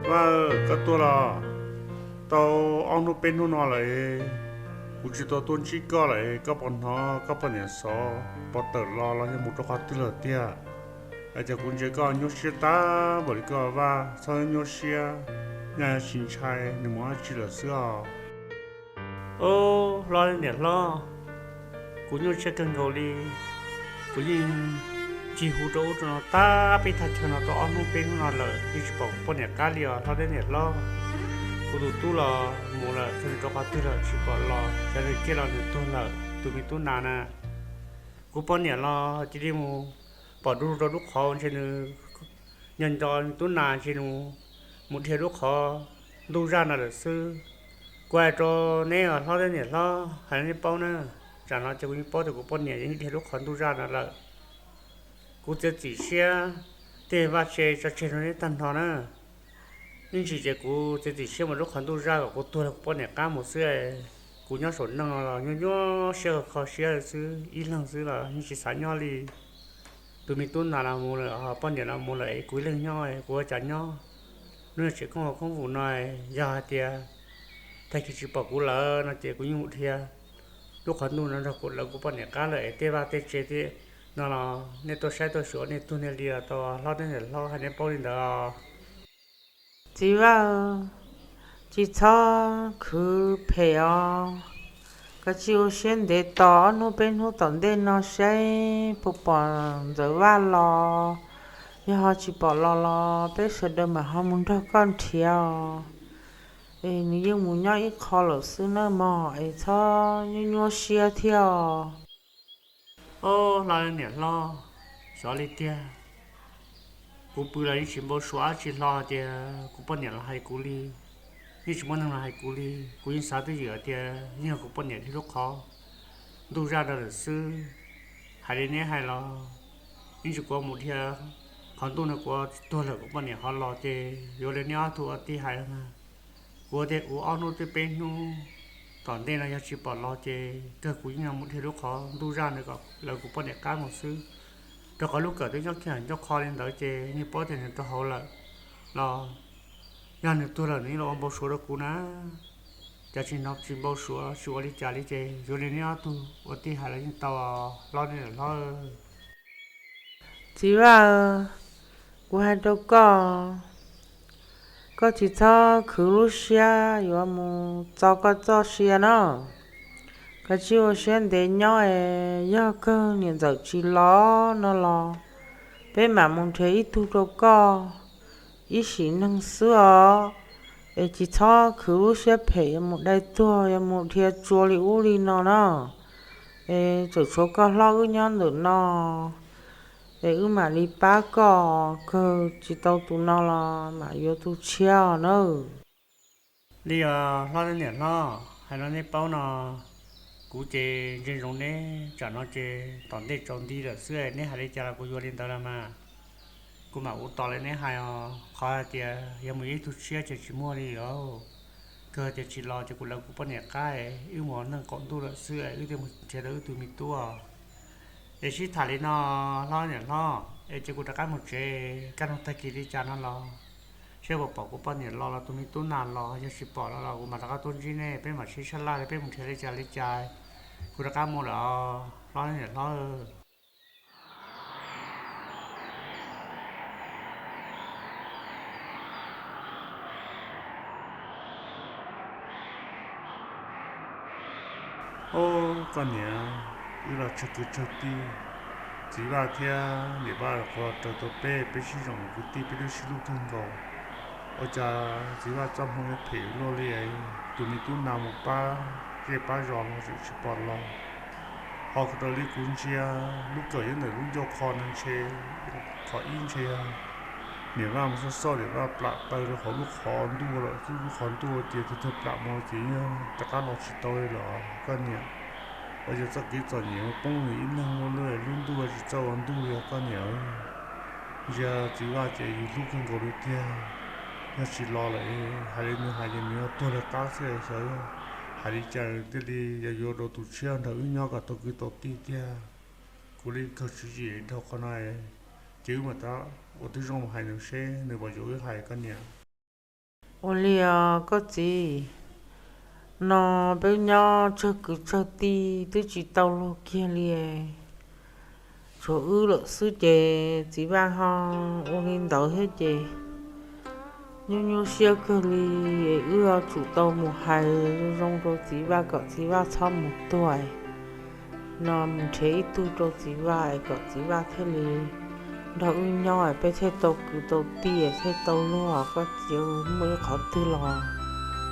Vaj, koj tuaj los? Tau ob hnub peb hnub no lawm, kuv tsis tau tuaj ntsib koj lawm, koj puas hnov koj poj niam xov pos tawm los los yog mus rau qhov twg lawm tiag? Cas kuv ntsia koj nyuaj siab tag npaum li koj, Vaj, txhob nyuaj siab, nyaj tsis ntshai nws mus dab tsi lawm xwb os. Ob, hlob niam hlob, kuv nyuaj siab kawg nkaus li. Kuv yeej ncig hu rau ub rau no tag peb thaj chaw no tau ob hnub peb hnub no lawm, yeej tsis pom kuv poj niam qab li os hlob niam hlob. Kuv tus tub los mus lawm, xyov nws rau qhov twg lawm tsis pom los, xyov nws ciaj los nws tuag lawm, tus me tub nas na. Kuv poj niam los cia li mus pom du lug rau lub qhov, ntshe nws nco nco tub nas, ntshe nws mus dhia lub qhov ntuj zaj no lawm xwb. Kuv hais rau neb os hlob niam hlob, hais rau neb paub na, tsam no ces kuv yeej paub tias kuv poj niam yeej dhia lub qhov ntuj zaj no lawm. Kuv txiav txim siab, tej vaj tse tso tseg rau neb tag nrho na. Ib ntsis ces kuv txiav txim siab mus lub qhov ntuj zaj kom kuv tuag los kuv poj niam qab mus xwb. Kuv nyob saum neej no los nyuaj nyuaj siab kho siab xwb, ib leeg xwb los yeej tsis xav nyob li. Tus me tub nas los mus lawm, poj niam los mus lawm, kuv ib leeg nyob, kuv ua cas nyob? Lub niag tsev koob hauv koob vum no, yog hais tias tag kis tsis pom kuv lawm no ces kuv yeej mus dhia lub qhov ntuj no nrog kuv lawv kuv poj niam qab lawm es tej vaj tej tse tej no los nej tuaj saib tuaj xyuas nej tug nej li tau hlob, nej niam hlob, hais neb paub li ntawd. Txiv Vaj, tsis txhob khwv phem os. Koj cia li ua siab ntev tos ob hnub peb hnub tom ntej no saib puas pom Ntxawm Vaj los. Yog ho tsis pom los los peb sawv daws mam ho mus nrog koj nrhiav os. Es nws yeej mus nyob ib qho lawm xwb nawb mog, es txhob nyuaj nyuaj siab thiab os. Ob, hlob niam hlob, xyov li tiag. Kuv pw los yeej tsis npau suav dab tsi hlo tias kuv poj niam los hais kuv li, yeej tsis muaj neeg los hais kuv li. Kuv yeej xav twj ywm tias yeej yog kuv poj niam dhia lub qhov ntuj zaj no lawm xwb. Hais li neb hais los, yeej tsis kuv mus dhia qhov ntuj no kuv tsis tuag lawm kuv poj niam ho los ces yuav li neb ob tug ua tij hais los mas. Kuv tias kuv ob hnub twb peb hnub tom ntej no yog tsis pom los ces kawg kuv yeej mus dhia lub qhov ntuj zaj ntawd kom lawv kuv poj niam qab mus xwb. Rau qhov lub kawm twb nyob kiag ncauj qho li ntawd ces yeej paub tias nws rau hauv lawm los yog nws tuag lawm nws yeej los ua npau suav rau kuv na. Cas tsis hnov tsis npau suav tsis ua li cas li ces yuav li neb ob tug ua tij hais los yeej tau, hlob niam hlob. Txiv Vaj, kuv hais rau koj, koj tsis txhob khwv lub siab yuav mus txo koj txoj sia na. Koj cia li ua siab ntev nyob es yog kawg niam ntxawm tsis los no los peb mam mus nrhiav ib tug rau koj ib sim neej xwb os. Es tsis txhob khwv lub siab phem yuav mus dai tuag yuav mus dhia tsua li ub li no na. Es tseem tshuav koj hlob wb nyob ntawm no, es wb mam li pab koj, kawg tsis tau tus no los mam yuav tus tshiab os nawb. Li os hlob niam hlob, hais no nej paub no, kuv ces ntsia ntsoov neb tsam no ces tom ntej tsaus nti lawm xwb, neb hais li cas los kuv yuav li ntawd los mas. Kuv mam ua tos li neb hais os, qhov hais tias yog mus yuav ib tug tshiab ces tsis muaj li os. Kawg tias tsis los ces kuv lawv kuv poj niam qab, wb mus ua neej qaum ntuj lawm xwb, wb thiaj mus nrhiav tau wb tus me tub os. Es sib tham li no, hlob niam hlob, es ces kuv rov qab mus tsev, kaj ntug tag kis li cas no los saib puas pom kuv poj niam los los tus me tub nas los, yog tsis pom los los kuv mam rov qab tuaj ntsib nej, peb mam sib sab laj li peb mus nrhiav li cas li cas. Kuv rov qab mus lawm os hlob niam hlob. Ob, koj niam, wb los tsawg kwv tsawg tij, txiv Vaj thiab niam Vaj los qhuav los raws tau peb, peb sib zoo kwv tij peb twb sib hlub kawg nkaus. Ua cas txiv Vaj txoj hmoo yuav phem luaj li, tus me tub nas mus pab zej pab zos los tseem tsis pom los. Ho raws li kuv ntsia, lub kawm nyob ntawm lub ncauj qho no ntshe, qhov ib ntshe yog niam Vaj mus xauj xauj niam Vaj plam taw rau hauv lub qhov ntuj lawm, lub qhov ntuj ces tus twg plam mus ces yeej rov qab los tsis tau li lawm koj niam. Ua cas txoj kev txom nyem ua poob nws ib leeg ua luaj, lub ntuj tsis txawj ua ntuj li os koj niam. Ntsia txiv Vaj ces yus hlub kawg nkaus li tiag, yog tsis los lawm hais li nws hais ces nws yuav tuag li qab xwb xyov. Hais li cas thiaj li yuav yuav tau tus tshiab nrog wb nyob kom tau kwv tau tij tiag. Kuv li kawg tswv yim dhau qhov no, ces wb mam rov ua tib zoo mus hais nws seb nws puas yuav wb hais koj niam. Ua li os koj txiv, no peb nyob tsawg kwv tsawg tij twb tsis tau luag kiag li. Tshuav wb lawm xwb ces txiv Vaj ho ua li ntawd thiab ces nyuaj nyuaj siab kawg li. Wb ho tsum tau mus hais zoo zoo rau txiv Vaj kom txiv Vaj txhob mus tuag, no mus nrhiav ib tug rau txiv Vaj kom txiv Vaj thiaj li nrog wb nyob, peb thiaj tau kwv tau tij thiaj tau luag. Koj txiv, muaj ib qhov twg los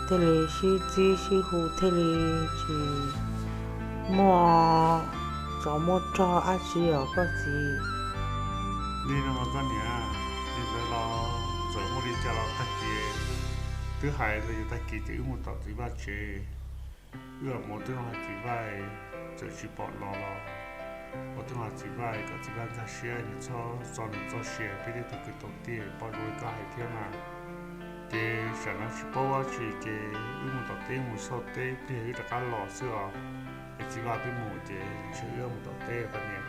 thiaj li sib txib sib hu thiaj li tsis muaj tsov muaj rog dab tsi os koj txiv. Li no mas koj niam, li ntawd los txawm muaj li cas los tag kis, twb hais ntawd yog tag kis ces wb mus tom txiv Vaj tsev. Wb los mus twb zoo hais txiv Vaj, txawm tsis pom los los ua twb zoo hais txiv Vaj kom txiv Vaj nkag siab, nws txhob txo nws txoj sia, peb thiaj tau kwv tau tij. Pom zoo li koj hais thiab mas, ces sam no tsis paub dab tsi ces wb mus tom teb mus xauj teb pliag wb rov qab los xwb os. Es txiv Vaj twb mus ces ntshe wb mus tom teb koj niam.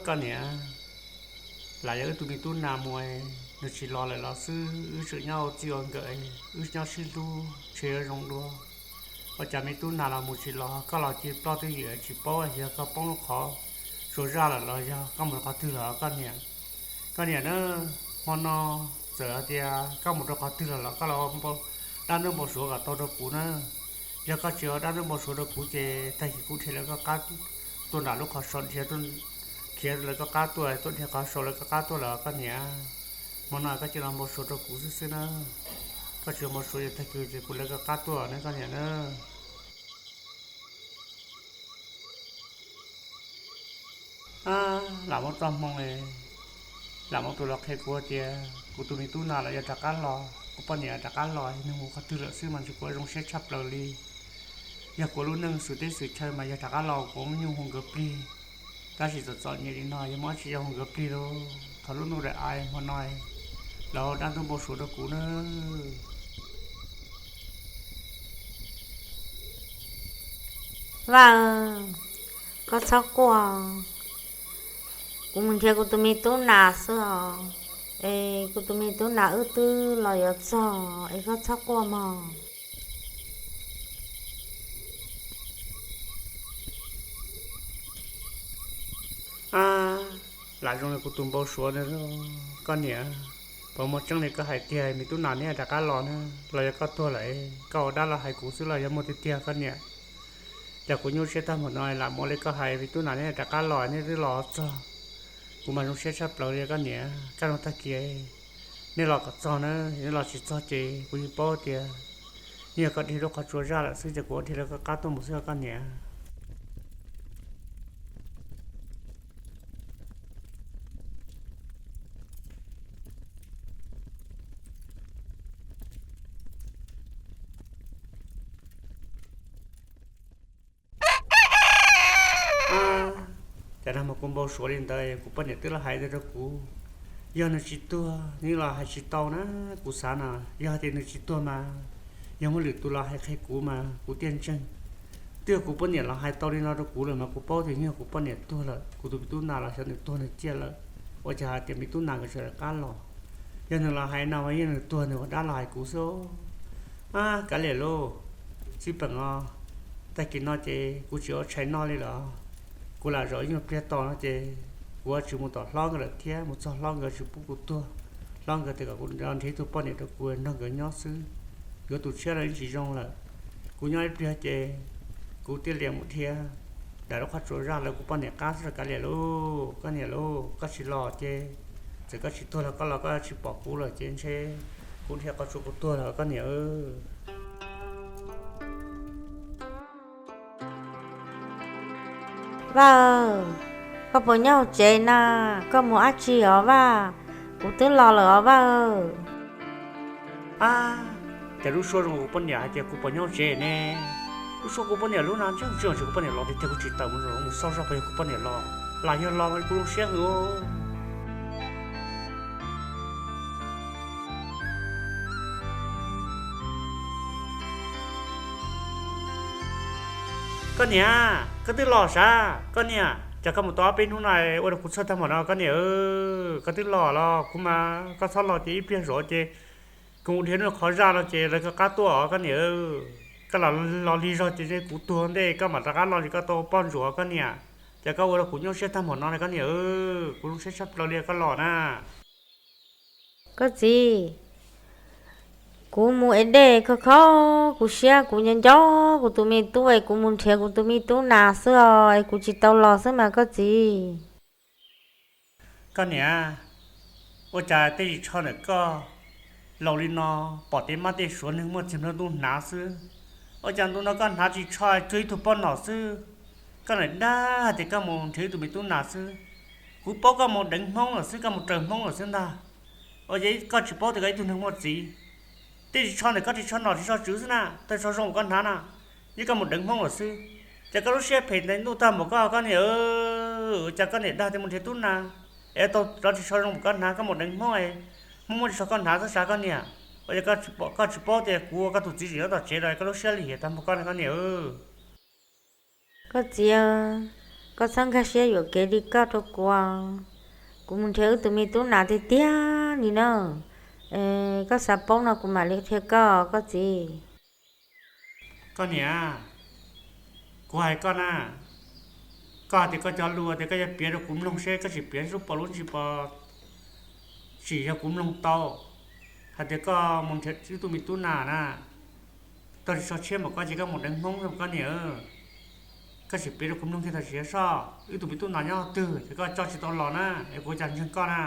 Koj niam, lam yog wb tus me tub Nas mus, nws tsis los lawm los xwb, wb tseem nyob ua txij ua nkawm, wb nyob sib hlub ntshe yuav zoo dua. Ua cas me tub Nas los mus tsis los, koj los cia ploj twj ywm tsis paub, yog koj poob lub qhov tsua zaj lawm los yog koj mus rau qhov twg lawm koj niam? Koj niam na, hmo no txawm hais tias koj mus rau qhov twg lawm los koj los dab ntaub npau suav kom tau rau kuv na. Yog koj tsis ua dab ntaub npau suav rau kuv ces tag kis kuv dhia lawv koj qab tuaj nram lub qhov so, dhia khiav lawv koj qab tuaj, tuaj dhia qhov so lawv koj qab tuaj lawm koj niam. Hmo no koj cia li npau suav rau kuv xwb xwb na. Koj tsis npau suav ces tag kis ces kuv lawv koj qab tuaj na koj niam na. Lam muab txoj hmoo, lam muab tus los qhia kuv tias kuv tus me tub Nas los yuav rov qab los, kuv poj niam rov qab los, nws mus qhov twg lawm xwb mas ntshe kuv zoo siab tshaj plaws li. Yog kuv lub neej xwm teb xwm chaw mas yog rov qab los kuv muab nyuj hu nkawd plig, tab sis txom txom nyem li no yog muab dab tsi yuav hu nkawd plig lauj. Thov lub ntuj daim av hmo no los dab ntuj npau suav rau kuv na. Vaj, koj txhob quaj, kuv mus nrhiav kuv tus me tub Nas xwb os. Es kuv tus me tub Nas wb twb los yuav txog es koj txhob quaj mog. Lam zoo li kuv tus npau suav na. Koj niam, puas muaj tseeb li koj hais tiag, me tub Nas neb rov qab los na, los yog koj tuag lawm, koj ua dab los hais kuv xwb los yog muaj tiag tiag koj niam? Cas kuv nyuaj siab tag npaum no, lam muaj li koj hais, me tub Nas neb rov qab los, neb twb los txog, kuv mas zoo siab tshaj plaws li koj niam. Kaj ntug tag kis neb los kom txog na, neb los tsis txog ces kuv yeej paub tias neb yog koj dhia lub qhov tsua zaj lawm xwb ces kuv ua dhia lawv koj qab tuaj mus xwb koj niam. Cas no mas kuv npau suav li ntawd, kuv poj niam twb los hais ntawd rau kuv. Yog nws tsis tuag nws los hais tsis tau na, kuv xav no, yog hais tias nws tsis tuag mas yog muaj lwm tus los hais qhia kuv mas kuv thiaj ntseeg. Twb yog kuv poj niam los hais tau li no rau kuv lawm mas kuv paub tias yog kuv poj niam tuag lawm, kuv tus me tub Nas los xyov nws tuag nws ciaj lawm, ua cas hais tias me tub Nas nkawd tseem rov qab los. Yog nws los hais no mas yog nws tuag nws ua dab los hais kuv xwb. Ab, kav liam lauj, xib peem os, tag kis no ces kuv tsis ua tshais noj li lawm. Kuv lam zaum ib nyuag pliag tos no ces kuv yuav tsis mus tom hlob nkawd lawm thiab, mus txog hlob nkawd tsis pub kuv tuag. Hlob nkawd tias kom kuv nrhiav ib tug poj niam rau kuv nrog nkawd nyob xwb, yuav tus tshiab los yeej tsis zoo lawm. Kuv nyob ib pliag ces kuv thiaj li mus dhia daim lub qhov tsua zaj lawv kuv poj niam qab xwb. Kav liam lauj, koj niam lauj, koj tsis los ces txawm koj tsis tuag los koj los koj tsis pom kuv lawm ces ntshe kuv dhia qhov tsua kuv tuag lawm koj niam. Vaj, koj puas nyob hauv tsev na? Koj mus dab tsi os Vaj? Kuv twb los lawm os Vaj. Ab, cas lub suab zoo kuv poj niam hais tias kuv puas nyob hauv tsev ne? Lub suab kuv poj niam lub no ntseeg ntseeg, kuv poj niam los tiag tiag, kuv tsis tawm mus, mus xauj zoj puas yog kuv poj niam los. Lam yog los mas kuv zoo siab hwv. Koj niam, koj twb los sav koj niam? Cas koj mus tau ob peb hnub no ua rau kuv txhawj tag npaum no koj niam? Koj twb los los kuv mas koj txhob los ces ib pliag zov ces kuv mus dhia noj qhov zaj no ces lawv koj qab tuaj os koj niam. Koj los los lig zog ces kuv tuag ntej koj mam rov qab los ces koj tau poj ntsuam koj niam. Ces koj ua rau kuv nyuaj siab tag npaum no koj niam, kuv zoo siab tshaj plaws li koj los na. Koj txiv, kuv mus es dej kho kho kuv siab, kuv nco nco kuv tus me tub es kuv mus nrhiav kuv tus me tub nas xwb os, es kuv tsis tau los xwb mas koj txiv. Koj niam, ua cas tej ris tsho ntawm koj laus li no pom tej mab tej suav neeg muaj txiag nplua ntuj hnav xwb? Ua cas ntu no koj hnav ris tsho cuag ib tug poj nom xwb? Koj niam dag hais tias koj mus nrhiav ib tug me tub nas xwb. Kuv paub koj mus deev Hmoob lawm xwb, koj mus raws Hmoob lawm xwb ntag. Ua cas koj tsis paub tias koj ib tug neeg muaj txiv? Tej ris tsho ntawm koj ris tsho nom ris tsho tswv xwb na, tej ris tsho zoo koj hnav na, yeej koj mus deev Hmoob lawm xwb. Ces koj lub siab phem ntev ntuj tag npaum koj, koj niam, cas koj niam dag tias mus nrhiav tub nas es tau cov ris tsho zoo npaum koj hnav, koj mus deev Hmoob, Hmoob muab ris tsho koj hnav xwb sav koj niam. Ua cas koj tsis paub tias kuv ua koj tus txiv tseem nyob tom tsev los koj lub siab lim hiam tag npaum koj na koj niam. Koj txiv, koj txhob nkag siab yuam kev li koj rau kuv. Kuv mus nrhiav wb tus me tub nas tiag tiag li na. Koj xav paub no kuv mam li qhia koj, koj txiv. Koj niam, kuv hais koj na, koj hais tias koj cov lus tias koj yuav piav rau kuv mloog seb koj tsis piav lub pom lub ntsis pom, tsis yog kuv mloog tau hais tias koj mus nrhiav wb tus me tub nas na, tau ris tsho tshiab npaum koj ces koj mus deev Hmoob xwb koj niam. Koj tsis piav rau kuv mloog kiag tam sim no soj, wb tus me tub nas nyob twg ces koj coj tsis tau los na, es kuv cas ntseeg koj na.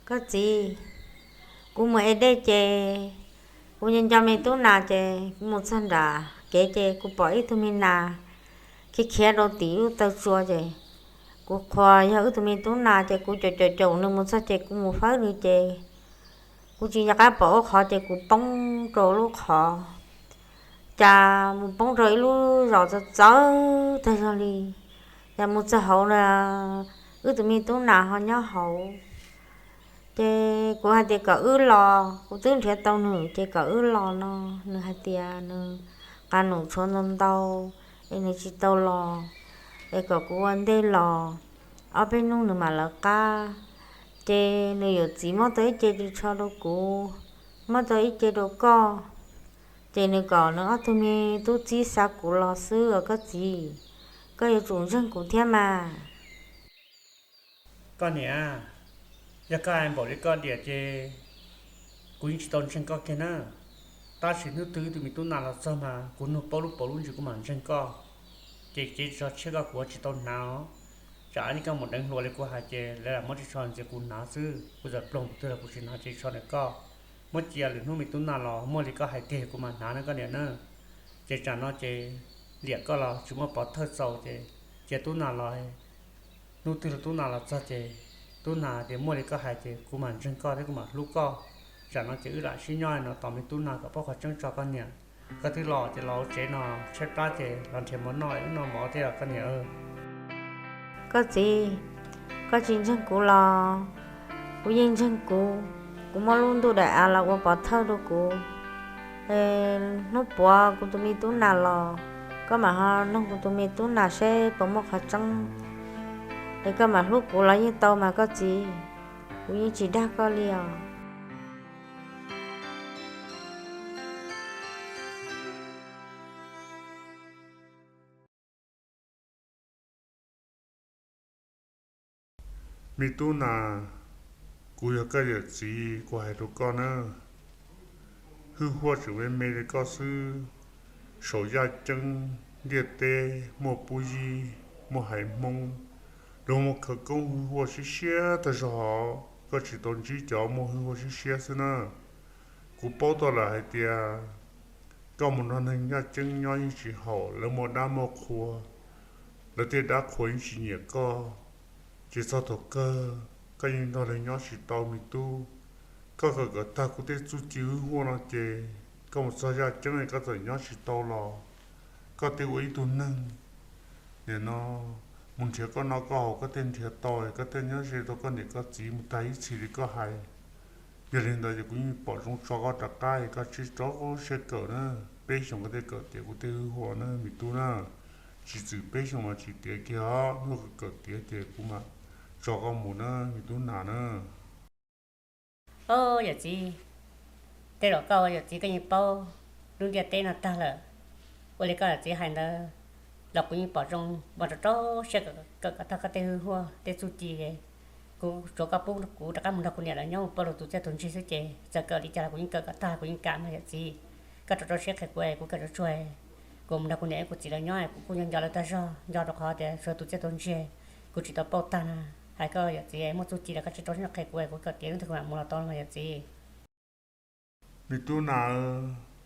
Koj txiv, kuv mus ev dej ces kuv nco nco me tub nas ces kuv mus txog nram kev ces kuv pom ib tug me nas khiav khiav rau tim wb taw tsua ces kuv qhuas yog wb tus me tub nas ces kuv caum caum caum nws mus txog ces kuv mus fawb nws ces kuv tsis nco qab pom ub qhov ces kuv poob rau lub qhov, cas mus poob rau ib lub zos txawv txawv tag zog li, cas mus txog hauv na, wb tus me tub nas ho nyob hauv. Ces kuv hais tias kom wb los, kuv twb nrhiav tau nws ces kom wb los no, nws hais tias nws qas num tshuav ntau ntau es nws tsis tau los, es kom kuv ua ntej los ob peb hnub nws mam lawv qab. Ces nws yawm txiv muab tau ib ce ris tsho rau kuv, muab tau ib ce rau koj, ces nws kom nws ob tug me tub txib xa kuv los xwb os koj txiv. Koj yuav tsum ntseeg kuv thiab mas. Koj niam, yog koj hais npaum li koj diam ces kuv yeej tsis tau ntseeg koj kiag na. Tab sis hnub twg wb tus me tub nas los txog mas kuv nug paub lub paus lub ntsis kuv mam ntseeg koj. Ces ces ris tsho tshiab koj kuv tsis tau hnav os. Tsam ib hnub koj mus deev hluas li kuv hais ces lawv lam muab ris tsho ntxias kuv hnav xwb, kuv txawm ploog tus twg los kuv tsis hnav ces ris tsho ntawm koj. Muab cia lwm hnub me tub nas los muaj li koj hais tiag kuv mam hnav na koj niam na. Ces tsam no ces liam koj los tsis muaj pov thawj txaus ces cia tub nas los, hnub twg los tub nas los txog ces tub nas tias muaj li koj hais ces kuv mam ntseeg koj thiab kuv mam hlub koj. Tsam no ces wb lam sib nyob no tos me tub nas kom paub qhov tseeb tso koj niam. Koj twb los ces los hauv tsev no tshaib plab ces los nrhiav mov noj wb noj mov thiab koj niam. Koj txiv, koj tsis ntseeg kuv los kuv yeej ntseeg kuv. Kuv muab lub ntuj daim av los ua pov thawj rau kuv. Hnub puav kuv tus me tub nas los, koj mam ho noog kuv tus me tub nas seb puas muaj qhov tseeb, es koj mam hlub kuv los yeej tau mas koj txiv. Kuv yeej tsis dag koj li os. Me tub nas, kuv yog koj yawm txiv, kuv hais rau koj na, hwj huaj tseem me me li koj xwb. Saum yaj ceeb ntiaj teb muaj pub yib, muaj haiv Hmoob, luag muaj khawv koob hwj huaj siab siab tag zog hov, koj tsis tau ntsib cov muaj hwj huaj siab siab xwb na. Kuv paub tau lawm hais tias koj mus nrog neeg yaj ceeb nyob yeej tsis haum, lawv muaj dab muaj qhua, lawv tej dab qhua yeej tsis nyiam koj. Ces txog thaum kawg koj yeej nrog lawv nyob tsis tau me tub. Koj kawm kom tag kuv tej txuj ci hwj huaj no ces koj mus txog yaj ceeb koj txawm nyob tsis tau los koj twb ua ib tug neeg. Nim no mus nrhiav koj noj koj haus koj thiaj nrhiav tau, koj thiaj nyob ze tau koj niam koj txiv mus tag ib txhis li koj hais. Yog li ntawd ces kuv yeej pom zoo tso koj rov qab es koj tsib rau siab kawm na. peb xyoos koj thiaj kawm tiav kuv tej hwj huam na me tub na. Tsis txwm peb xyoos mas tsis tiav kiag os, hnub kawm tiav ces kuv mam tso koj mus na me tub nas na. Au yawm txiv, tej zaum koj yawm txiv koj yeej paub lub ntiaj teb no tag lawm. Ua li koj yawm txiv hais ntawd los kuv yeej pom zoo, pom rau rau siab kawm kom tag koj tej hwj huam tej txuj ci. Kuv tsuav koj pub kuv rov qab mus nrog kuv niam lawv nyob mus pauj lus tus txiaj tus ntsig xwb ces txawm kawm li cas los kuv yeej kawm kom tag kuv yeej kam mas yawm txiv. Koj rau rau siab qhia kuv es kuv kawm tsuag tsuag, kuv mus nrog kuv niam kuv txiv lawv nyob kuv kuj nco nco lawv tag zog, nco rau qhov tias tsuav tus txiaj tus ntsig kuv tsis tau pauj tag na. Hais koj yawm txiv muaj txuj ci los koj tsis rau siab qhia kuv es kuv kawm tiav lub twg kuv mam mus los tau mas yawm txiv. Me tub nas,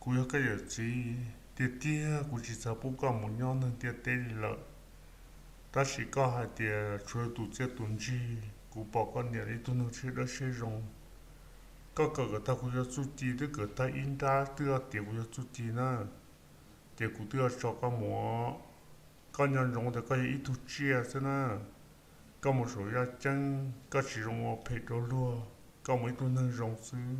kuv yog koj yawm txiv tiag tiag, kuv tsis txhob pub koj mus nyob neeg ntiaj teb li lawm. Tab sis koj hais tias tsuav tus txiaj tus ntsig, kuv pom koj niam li ib tug neeg siab dawb siab zoo. Koj kawm kom tag kuv cov txuj ci, twb kawm tag ib nrab twb tiav kuv cov txuj ci na, ces kuv twb yuav tso koj mus. Koj nco ntsoov tias koj yog ib tug tsiaj xwb na. Koj mus saum yaj ceeb koj tsis zoo ua phem rau luag, koj mus ib tug neeg zoo xwb.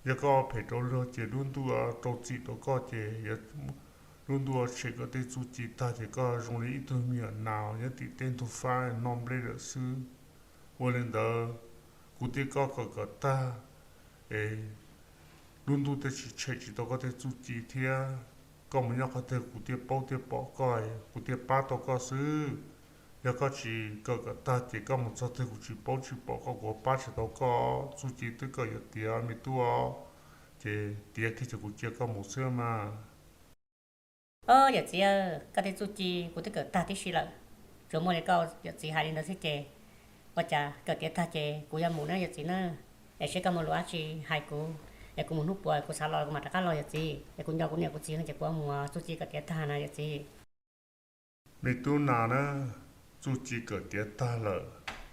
Yog koj ua phem rau luag ces lub ntuj rau txim rau koj ces lub ntuj tshem koj tej txuj ci tag ces koj zoo li ib tug me nyuam nas nyob tim tej ntug fab noj nplej lawm xwb. Ua li ntawd, kuv thiab koj kawm kom tag es lub ntuj thiaj tsis tshem tsis tau koj tej txuj ci thiab. Koj mus nyob qhov twg kuv thiaj paub thiaj pom koj, kuv thiaj pab tau koj xwb. Yog koj tsis kawm kom tag ces koj mus txog twg kuv tsis paub tsis pom koj, kuv pab tsis tau koj. Txuj ci twb kawm yuav tiav me tub, ces tiav kiag ces kuv cia koj mus xwb mas. Au yawm txiv, koj tej txuj ci kuv twb kawm tag tib si lawm, tsuas muaj li koj yawm txiv hais li ntawd xwb ces ua cas kawm tiav tag ces kuv yuav mus na yawm txiv na. Es seb koj muaj lus dab tsi hais kuv, es kuv mus hnub puas kuv xav los kuv mam rov qab los yawm txiv, es kuv nco kuv niam kuv txiv no ces kuv mus, txuj ci kawm tiav tag na yawm txiv. Me tub nas na, txuj ci kawm tiav tag lawm,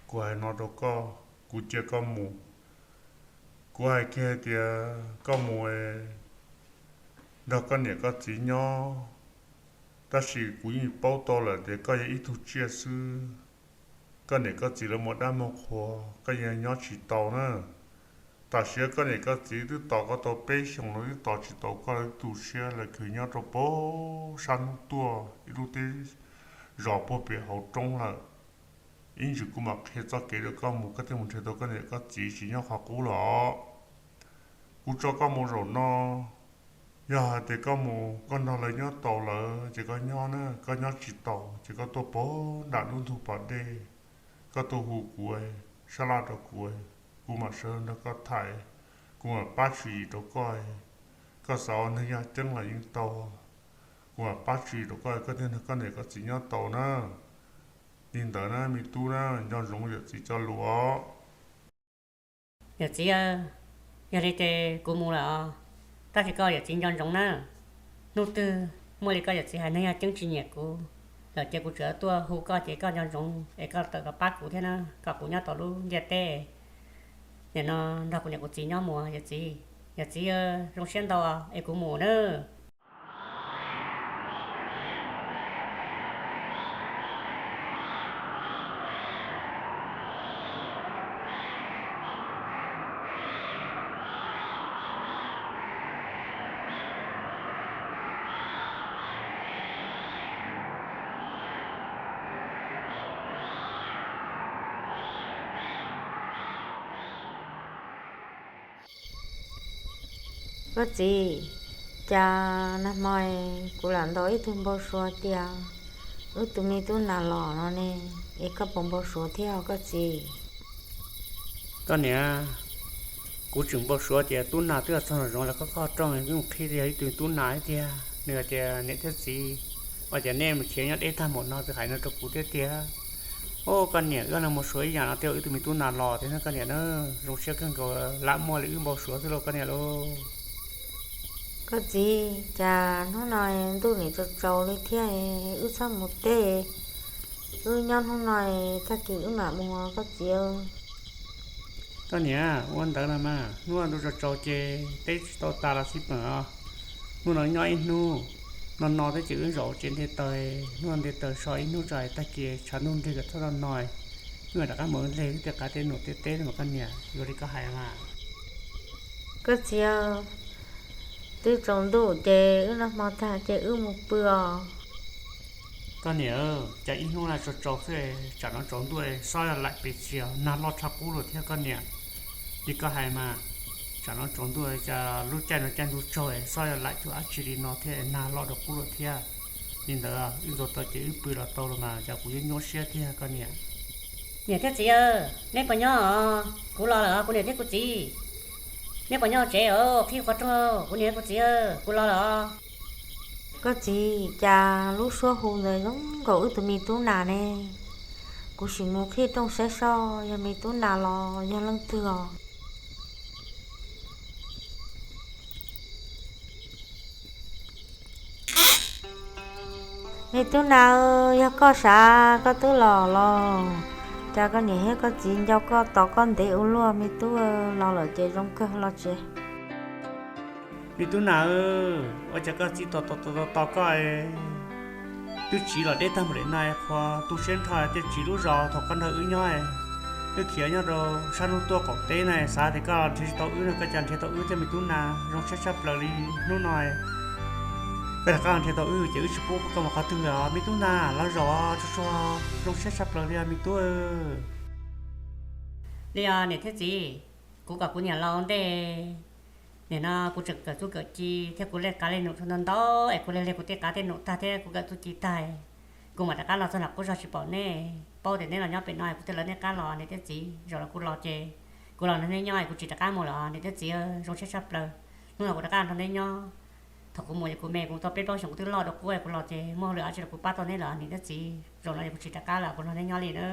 kuv hais no rau koj, kuv cia koj mus. Kuv hais kiag tias koj mus nrog koj niam koj txiv nyob, tab sis kuv yeej paub tau lawm tias koj yog ib tug tsiaj xwb. Koj niam koj txiv lawv muaj dab muaj qhua, koj yeej nyob tsis tau na. Tam sim koj niam koj txiv twb tos koj tau peb xyoos los twb tos tsis tau koj, lawv tu siab lawv khiav nyob rau pem sab hnub tuaj ib lub teb zos puag pem hauv roob lawm. Ib ntsis kuv mam qhia txoj kev rau koj mus, koj thiaj mus nrhiav tau koj niam koj txiv tsis nyob qhov qub los. Kuv tso koj mus zaum no, yog hais tias koj mus koj nrog lawv nyob tau lawm ces koj nyob na, koj nyob tsis tau ces koj tuaj pem nram lub ntug pas dej, koj tuaj hu kuv, sab laj rau kuv, kuv mam sawv nrog koj tham, kuv mam pab tswv yim rau koj. Koj xav ua neeg yaj ceeb los yeej tau, kuv mam pab tswv yim rau koj, koj thiaj nrog koj niam koj txiv nyob tau na. Li ntawd na me tub na, nco ntsoov yawm txiv cov lus os. Yawm txiv, yog li ces kuv mus lawm os, tab sis koj yawm txiv nco ntsoov na, hnub twg muaj li koj yawm txiv hais neeg yaj ceeb tsis nyiam kuv lawm ces kuv tseem tuaj hu koj ces koj nco ntsoov es koj tawm los pab kuv thiab na, kom kuv nyob tau lub ntiaj teb, nim no nrog kuv niam kuv txiv nyob mus yawm txiv. Yawm txiv, zoo siab ntau es kuv mus na. Koj txiv, cas nag hmo kuv lam ntaus ib tug npau suav tias wb tus me tub nas los no ne, es koj puas npau suav thiab os koj txiv? Koj niam, kuv tseem npau suav tias tub nas twb txog nraum zoov lawm, koj koj rooj twb mus qhib yog ib tug tub nas thiab tiag. Nws hais tias niam thiab txiv, ua cas nej mus khiav nyob deb tag npaum no tsis hais no rau kuv thiab tiag. Ub, koj niam, wb npau suav ib yam no thiab, wb tus me tub nas los thiab koj niam na. Zoo siab kawg nkaus, lam muaj li wb npau suav xwb lauj koj niam lauj. Koj txiv, cas hnub no ntuj nim tsaus tsaus li thiab, wb txhob mus teb, wb nyob hnub no, tag kis wb mam mus koj txiv. Koj niam, ua ntawd los mas, hnub no ntuj tsaus tsaus ces teb tsis tau tas los xij peem os. Hnub no nyob ib hnub, no no thiab ces wb zaum tsev nte taws, hnub no nte taws so ib hnub tso, tag kis tshav ntuj nrig kom txhob tau no, wb mam rov qab mus leg wb tej qav tej num tej teb mas koj niam, yuav li koj hais mas. Koj txiv, Twb tsaus ntuj ces wb noj hmo tag ces wb mus pw os. Koj niam, cas ib hnub no tsaus tsaus xwb, tsam no tsaus ntuj xob yog laim pes tsawg, nag loj tshaj qub lawm thiab koj niam. Li koj hais mas, tsam no tsaus ntuj cas lub caij no caij ntuj tsaug xob yog laim cuag dab tsi li no thiab, nag loj dua qub lawm thiab. Li ntawd wb nkaus tau ces wb pw los tau los mas cas kuv yeej nyuaj siab thiab koj niam. Niam thiab txiv, neb puas nyob os? Kuv los lawm os kuv niam thiab kuv txiv. Neb puas nyob tsev os? Qhib qhov rooj, kuv niam kuv txiv, kuv los lawm os. Koj txiv, cas lub suab hu ntawd zoo nkaus wb tus me tub nas ne. Kuv sim mus qhib rooj saib soj yog me tub nas los yog leej twg os. Me tub nas, yog koj sav, koj twb los los? Cas koj niam thiab koj txiv nco koj tos koj ntev ua luaj. Me tub, los lawm ces zoo kawg, los tsev. Me tub nas, ua cas koj txiv tos tos tos tos koj twb tsiv los deb tag npaum li no, qhuav tu siab nrho thiaj tsiv lub zos thaum koj nrog wb nyob. Wb khiav nyob rau sab hnub tuaj qaum teb na, xav tias koj nrhiav tsis tau wb no, koj cas nrhiav tau wb thiab me tub nas, zoo siab tshaj plaws li hnub no. Koj rov qab los nrhiav tau wb ces wb tsis paub koj mus qhov twg lawm os me tub nas, los zaum tsuag tsuag, zoo siab tshaj plaws li os me tub. Li os niam thiab txiv, kuv kom kuv niam los ua ntej, nim no kuv tseem kawm txuj kawm ci thiab kuv leg qav leg num ntau ntau es kuv leg leg kuv tej qav tej num tag thiab kuv kawm txuj ci tag, kuv mam rov qab los txog nram qub zos tsis pom nej. Paub tias neb los nyob pem no kuv thiaj lawv nej qab los niam thiab txiv, zaum no kuv los ces kuv los nrog neb nyob es kuv tsis rov qab mus lawm niam thiab txiv, zoo siab tshaj plaws. Hnub no kuv rov qab nrog neb nyob, thaum kuv mus ces kuv me kuv tau peb plaub xyoos kuv twb loj dua qub, kuv los ces muaj hauj lwm dab tsi los kuv pab tau neb lawm niam thiab txiv, zaum no es kuv tsis rov qab lawm kuv nrog neb nyob li na.